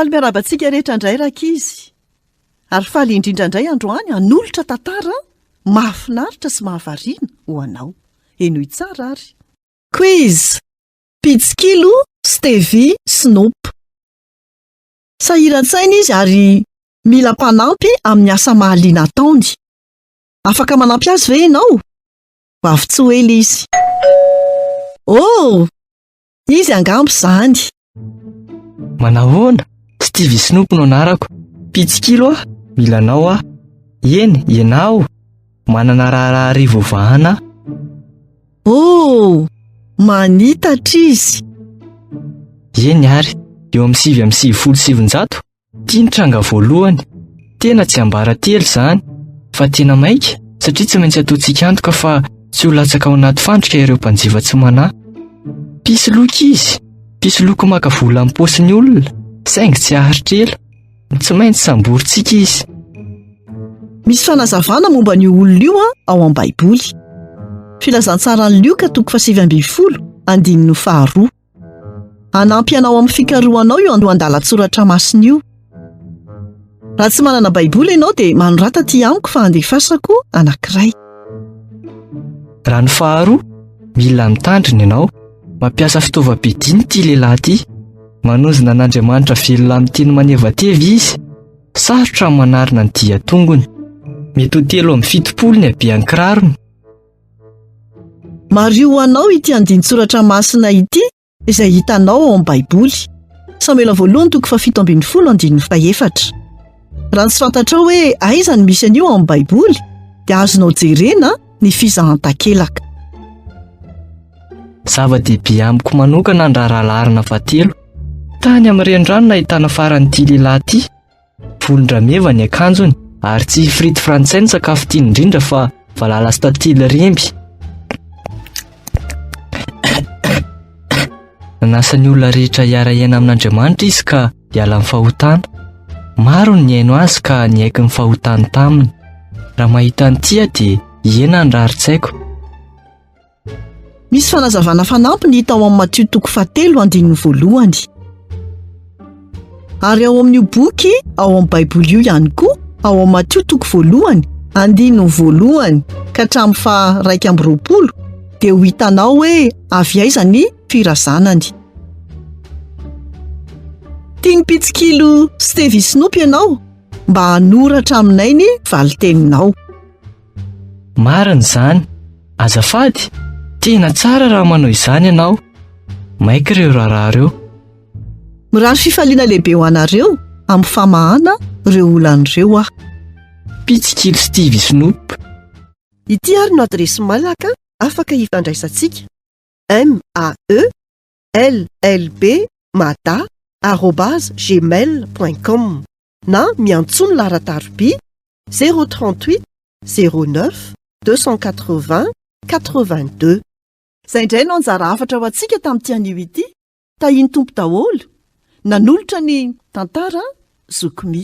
Faly miarahaba antsika rehetra indray rankizy. Ary faly indrindra indray androany hanolotra tantara mahafinaritra sy mahavariana ho anao. Henoy tsara ary. Quiz, Mpitsikilo Stevie Snoop. Sahiran-tsaina izy ary mila mpanampy amin'ny asa mahaliana ataony. Afaka manampy azy ve ianao? Ho avy tsy ho ela izy. Oh! Izy angamba izany. Manahoana? Stevie Snoop no anarako. Mpitsikilo aho, mila anao aho. Eny, ianao. Manana raharaha arivo vahana aho. Oh! Manitatra izy. Eny ary, eo amin'ny 999. Ity ny tranga voalohany. Tena tsiambaratelo izany, fa tena maika satria tsy maintsy ataontsika antoka fa tsy ho latsaka ao anaty fandrika ireo mpanjifa tsy manahy. Mpisoloky izy, mpisoloky maka vola amin'ny paosin'ny olona, saingy tsy haharitra ela. Tsy maintsy samborintsika izy. Misy fanazavana momba an'io olona io ao amin'ny Baiboly. Filazantsaran'i Lioka toko fahasivy ambin'ny folo, andininy faharoa. Hanampy anao amin'ny fikarohanao io andalan-tsoratra masina io. Raha tsy manana Baiboly ianao dia manorata aty amiko fa handefasako anankiray. Raha ny faharoa, mila mitandrina ianao. Mampiasa fitaovam-piadiana ity lehilahy ity. Manozona an'Andriamanitra velona amin'ny teny manevateva izy. Sarotra ny manarina ny dian-tongony. Mety ho 73 ny habean'ny kirarony. Mariho ho anao ity andinin-tsoratra masina ity izay hitanao ao amin'ny Baiboly. Samoela voalohany toko fahafito ambin'ny folo andininy fahefatra. Raha tsy fantatrao hoe aiza no misy an'io ao amin'ny Baiboly dia azonao jerena ny fizahan-takelaka. Zava-dehibe amiko manokana ny raharaha laharana fahatelo. Tany amin'ny renirano nahitana faran'ity lehilahy ity. Volon-drameva ny akanjony ary tsy frity frantsay ny sakafo tiany indrindra fa valala sy tantely remby. Nanasa ny olona rehetra hiara-hiaina amin'Andriamanitra izy ka hiala amin'ny fahotana. Maro ny nihaino azy ka niaiky ny fahotany taminy. Raha mahita an'ity aho dia hihena ny rarin-tsaiko. Misy fanazavana fanampiny hita ao amin'ny Matio toko fahatelo andininy voalohany. Ary ao amin'io boky ao amin'ny Baiboly io ihany koa, ao amin'ny Matio toko voalohany, andininy voalohany ka hatramin'ny faha-21, dia ho hitanao hoe avy aiza ny firazanany. Tian'ny mpitsikilo Stevie Snoop ianao mba hanoratra aminay ny valin-teninao. Marina izany. Azafady, tena tsara raha manao izany ianao. Maika ireo raharaha ireo. Mirary fifaliana lehibe ho anareo amin'ny famahana ireo olana ireo aho. Mpitsikilo Stevie Snoop. Ity ary no adiresy mailaka afaka hifandraisantsika, MAE LLB mada arobase gmail point com na miantsoa ny laharan-tarobia 038 09 280 82. Izay indray no anjara hafatra ho antsika tamin'ity anio ity. Tahian'ny Tompo daholo. Nanolotra ny tantara Zoky Mi.